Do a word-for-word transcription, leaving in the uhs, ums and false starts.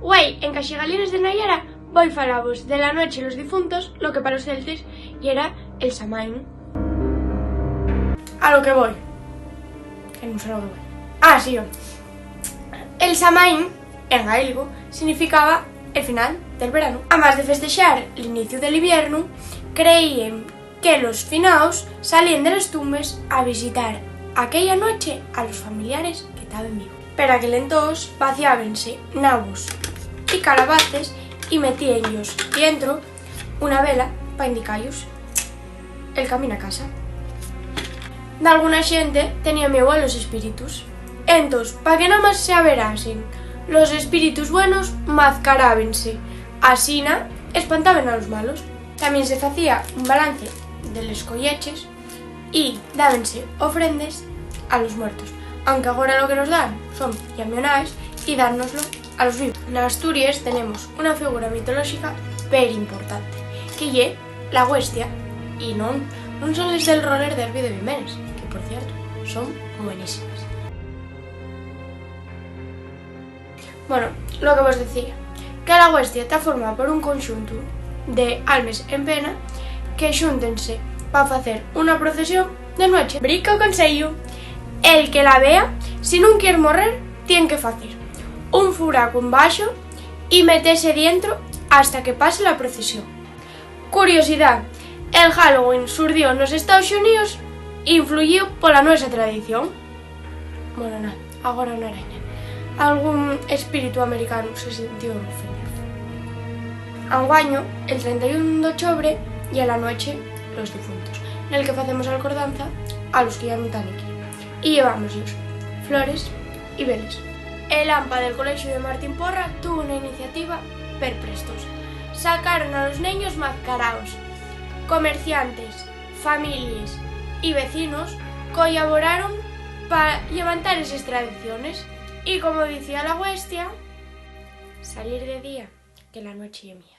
Güei, en Caxigalines de Nayara, voi falavos de la nueche los difuntos, lo que pa los celtes yera el Samaín. A lo que voi. Que nun sé a lo que voi. Ah, sí, home. El Samaín, en gaélico, significaba el final del veranu. Amás de festexar l'inicio del iviernu, creíen que los finaos salíen de les tumbes a visitar aquella nueche a los familiares que taben vivos. Per aquel entós faciábense nabos y calabaces y metíenllos dientro una vela pa indicallos el camín a casa. Dalguna xente tenía mieu a los espíritus. Entós, pa que namás se averasen, los espíritus buenos mazcarábense, asina espantaben a los malos. Tamién se facía un balance de les colleches y dábense ofrendes a los muertos, aunque agora lo que nos dan son llamionaes y dárnoslo a los vivos. N'Asturies tenemos una figura mitolóxica perimportante, que ye la Güestia, y non, non son les del roller derbi de Bimenes, que, por cierto, son buenísimas. Bueno, lo que vos decía, que la Güestia ta formada por un conxuntu de almes en pena que xúntense pa facer una procesión de nueche. Brica consello: el que la vea, si nun quier morrer, tien que facer un furacu en baxo y metese dientro hasta que pase la procesión. Curiosidá: el Halloween surdió nos Estaos Xuníos, influyíu pola nuesa tradición. Bueno, na, agora una araña. Algún espíritu americanu se sintió ofendido. Anguaño, el trenta y un d'ochobre, ye la nueche los difuntos, nel que facemos alcordanza a los que ya nun tán equí, y llevámosllos flores y veles. El ampa del Colexiu de Martín Porra tuvo una iniciativa perprestosa. Sacaron a los neños mazcaraos. Comerciantes, families y vecinos collaboraron pa llevantar eses tradiciones. Y como dicía la Güestia, salir de día, que la nueche ye mía.